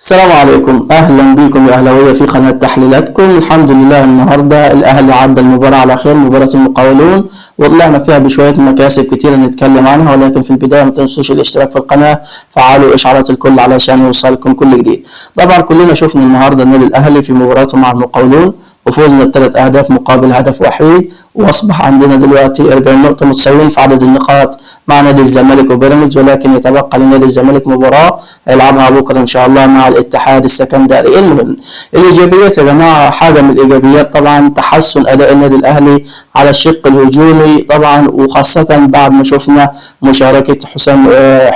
السلام عليكم، اهلا بكم يا اهلاويه في قناة تحليلاتكم. الحمد لله النهارده الاهلي عدى المباراة على خير، مباراة المقاولون، وطلعنا فيها بشوية مكاسب كتيرة نتكلم عنها. ولكن في البداية ما تنسوش الاشتراك في القناة، فعلوا اشعارات الكل علشان يوصلكم كل جديد. طبعا كلنا شفنا النهارده النادي الاهلي في مباراته مع المقاولون وفوزنا بثلاث اهداف مقابل هدف وحيد، واصبح عندنا دلوقتي 40 نقطة متساويين في عدد النقاط مع نادي الزمالك وبيراميدز، ولكن يتبقى لنادي الزمالك مباراة هيلعبها بكره ان شاء الله مع الاتحاد السكندري. المهم الايجابيات يا جماعة، حاجة من الايجابيات طبعا تحسن اداء النادي الاهلي على الشق الهجومي طبعا، وخاصة بعد ما شفنا مشاركة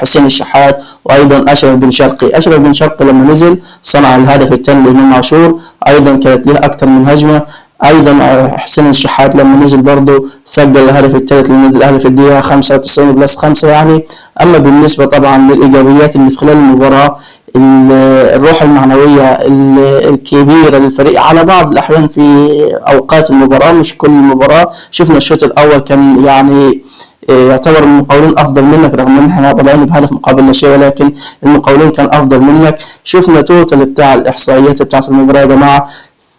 حسين الشحات وايضا اشرف بن شرقي. اشرف بن شرقي لما نزل صنع الهدف الثاني لامام عاشور، ايضا كانت له اكثر من هجمة. ايضا حسين الشحات لما نزل برضه سجل الهدف الثالث للنادي الاهلي في الدقيقة 95 plus 5 يعني. اما بالنسبة طبعا للايجابيات اللي في خلال المباراة، الروح المعنوية الكبيرة للفريق على بعض الاحيان في اوقات المباراة، مش كل المباراة. شفنا الشوط الاول كان يعني يعتبر المقاولون افضل منك، رغم ان احنا طالعين بهدف مقابل لا شيء، ولكن المقاولون كان افضل منك. شفنا total بتاع الاحصائيات بتاعت المباراة يا جماعة،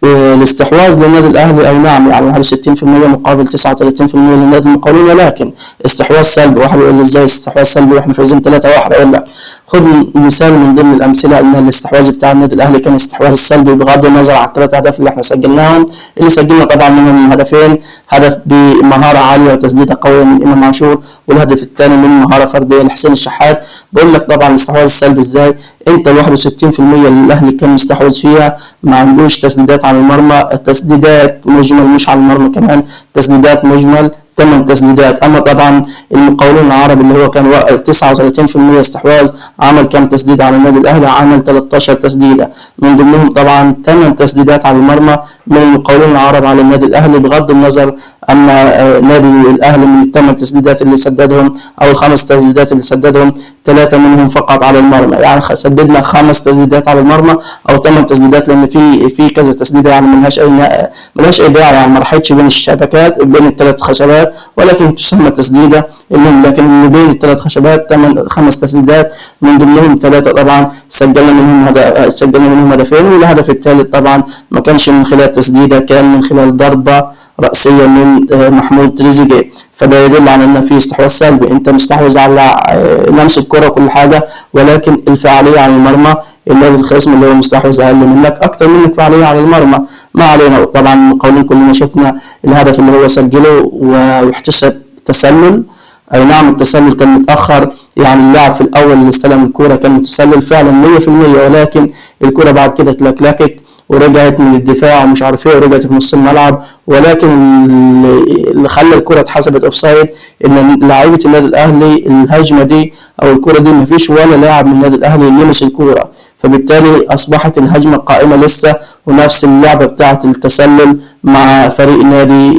الاستحواذ للنادي الاهلي اي نعم يعني 61% مقابل 39% للنادي المقاولون، ولكن استحواذ سلبي. واحد يقول لي ازاي استحواذ سلبي واحنا فايزين 3-1؟ اقول لك خد مثال من ضمن الامثلة ان الاستحواذ بتاع النادي الاهلي كان استحواذ سلبي بغض النظر عن الثلاث اهداف اللي احنا سجلناهم، اللي سجلنا طبعا منهم هدفين، هدف بمهارة عالية وتسديده قوية من امام عاشور، والهدف الثاني من مهارة فردية لحسين الشحات. بقول لك طبعا الاستحواذ السلبي ازاي؟ انت ال 61% اللي الاهلي كان مستحوذ فيها ما عندوش تسديدات على المرمى، التسديدات مجمل مش على المرمى كمان، تسديدات مجمل 8 تسديدات. اما طبعا المقاولون العرب اللي هو كان 39% استحواذ، عمل كام تسديده على النادي الاهلي؟ عمل 13 تسديده، من ضمنهم طبعا 8 تسديدات على المرمى من المقاولون العرب على النادي الاهلي. بغض النظر اما نادي الاهلي من الثمان تسديدات اللي سددهم او الخمس تسديدات اللي سددهم، 3 منهم فقط على المرمى، يعني سددنا 5 تسديدات على المرمى او 8 تسديدات، لان في كذا تسديده يعني ملهاش اي داعي، يعني ما راحتش بين الشبكات بين الثلاث خشبات، ولكن تسمى تسديده. المهم لكن اللي بين الثلاث خشبات 5 تسديدات، من ضمنهم 3 طبعا سجلنا منهم هدفين، والهدف الثالث طبعا ما كانش من خلال تسديده، كان من خلال ضربه رأسية من محمود تريزيجيه. فده يدل على ان في استحواذ سلبي، انت مستحوذ على لمس الكرة وكل حاجة، ولكن الفعالية على المرمى النادي الخصم اللي هو مستحوذ اقل منك اكتر منك فعالية على المرمى. ما علينا. طبعا المقاولين كلنا شفنا الهدف اللي هو سجله واحتسب تسلل، اي نعم التسلل كان متاخر، يعني اللاعب في الاول اللي استلم الكورة كان متسلل فعلا 100%، ولكن الكورة بعد كده اتلكلكت ورجعت من الدفاع ومش عارف ايه، ورجعت في نص الملعب، ولكن اللي خلى الكره اتحسبت offside ان لعيبة النادي الاهلي الهجمة دي او الكره دي مفيش ولا لاعب من النادي الاهلي لمس الكورة، فبالتالي اصبحت الهجمة قائمة لسه، ونفس اللعبة بتاعه التسلل مع فريق نادي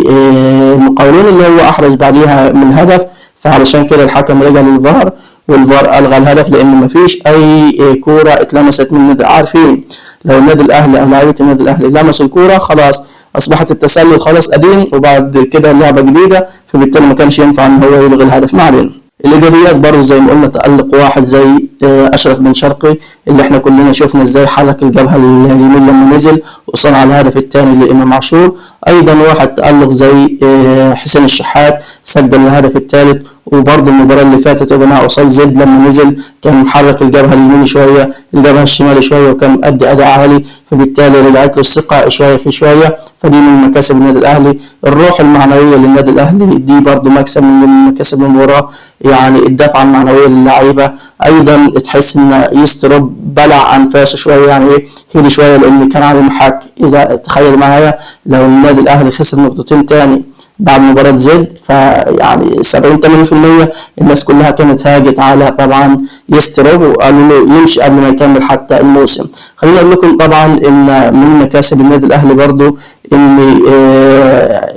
المقاولون اللي هو احرز بعديها من هدف. فعلشان كده الحكم رجع للفار، والفار الغى الهدف لان مفيش اي كورة اتلمست من النادي. عارفين لو النادي الاهلي او لعيبة النادي الاهلي لمسوا الكورة خلاص اصبحت التسلل خلاص قديم، وبعد كده لعبه جديدة، فبالتالي ما كانش ينفع ان هو يلغي الهدف. ما علينا. الايجابيات برضه زي ما قلنا تألق واحد زي اشرف بن شرقي اللي احنا كلنا شفنا ازاي حرك الجبهة اليمين لما نزل وصنع الهدف الثاني لامام عاشور. ايضا واحد تألق زي حسين الشحات سجل الهدف الثالث. وبرضه المباراة اللي فاتت يا جماعة قصاد زد لما نزل كان محرك الجبهة اليمين شوية الجبهة الشمالي شوية، وكان مؤدي اداء عالي، فبالتالي رجعت له الثقة شوية في شوية، فدي من مكاسب النادي الاهلي. الروح المعنوية للنادي الاهلي دي برضه مكسب من مكاسب المباراة، يعني الدفعة المعنوية للعيبة. ايضا تحس ان يستروب بلع انفاسه شوية، يعني ايه هدي شوية، لان كان على المحك. اذا تخيل معايا لو النادي الاهلي خسر نقطتين تاني بعد مباراة زد، فيعني 70-80% الناس كلها كانت هاجت على طبعا يستروب وقالوا له يمشي قبل ما يكمل حتى الموسم. خليني اقول لكم طبعا ان من مكاسب النادي الاهلي برضو ان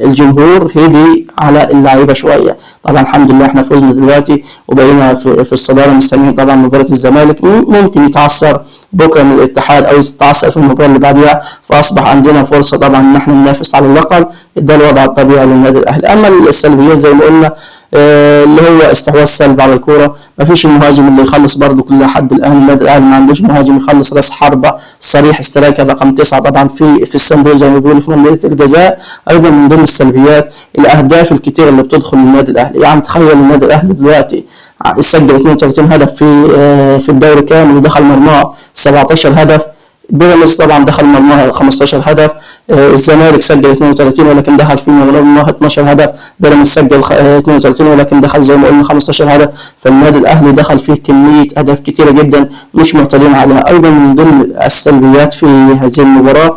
الجمهور هدي على اللعيبة شوية. طبعا الحمد لله احنا فزنا دلوقتي وبقينا في الصدارة، مستنيين طبعا مباراة الزمالك، ممكن يتعثر بكره من الاتحاد او يتعثر في المباراة اللي بعديها، فاصبح عندنا فرصة طبعا ان احنا ننافس على اللقب. ده الوضع الطبيعي للنادي الاهلي. اما السلبيات زي ما قلنا اللي هو استحواذ سلبي على الكورة، ما فيش المهاجم اللي يخلص برضه كل حد الان. النادي الاهلي ما عندوش مهاجم يخلص راس حربه صريح، striker رقم 9 طبعا في الصندوق زي ما بيقولوا في منطقة الجزاء. ايضا من ضمن السلبيات الاهداف الكتيرة اللي بتدخل النادي الاهلي. يعني تخيل النادي الاهلي دلوقتي سجل 32 هدف في الدوري كامل، ودخل مرماه 17 هدف. بيراميدز طبعا دخل مرماه 15 هدف. الزمالك سجل 32 ولكن دخل في مرماه 12 هدف. بيراميدز سجل 32 ولكن دخل زي ما قلنا 15 هدف. فالنادي الاهلي دخل فيه كمية اهداف كتيرة جدا مش معتادين عليها. ايضا من ضمن السلبيات في هذه المباراة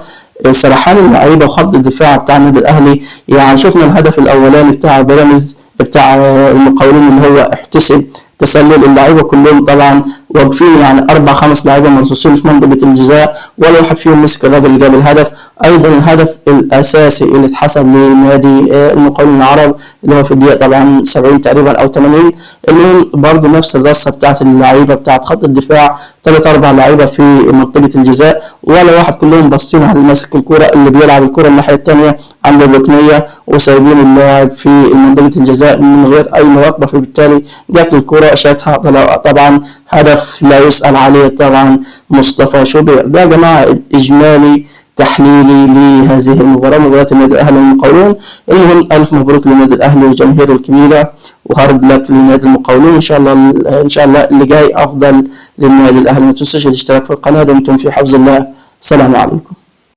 سرحان اللعيبة وخط الدفاع بتاع النادي الاهلي. يعني شفنا الهدف الاولاني بتاع بيراميدز بتاع المقاولين اللي هو احتسب تسلل، اللعيبة كلهم طبعا واقفين، يعني 4 5 لعيبة مرصوصين في منطقة الجزاء ولا واحد فيهم مسك الراجل اللي جاب الهدف. ايضا الهدف الاساسي اللي اتحسب لنادي المقاولين العرب اللي هو في الدقيقة طبعا 70 تقريبا او 80، اللي برضه نفس الرصه بتاعت اللعيبة بتاعت خط الدفاع، 3 4 لعيبة في منطقة الجزاء ولا واحد، كلهم باصين على اللي ماسك الكورة اللي بيلعب الكورة الناحية الثانية عند الركنيه، وسايبين اللاعب في منطقة الجزاء من غير اي مراقبة، فبالتالي جت الكورة شاتها طبعا هدف لا يسأل عليه طبعا مصطفى شوبير. ده يا جماعة اجمالي تحليلي لهذه المباراة، مباراة النادي الأهلي والمقاولون. المهم ألف مبروك للنادي الأهلي وجماهيره الكبيرة، و hard luck لنادي المقاولون. إن شاء الله إن شاء الله اللي جاي أفضل للنادي الأهلي. ما تنسوش الاشتراك في القناة. دمتم في حفظ الله. السلام عليكم.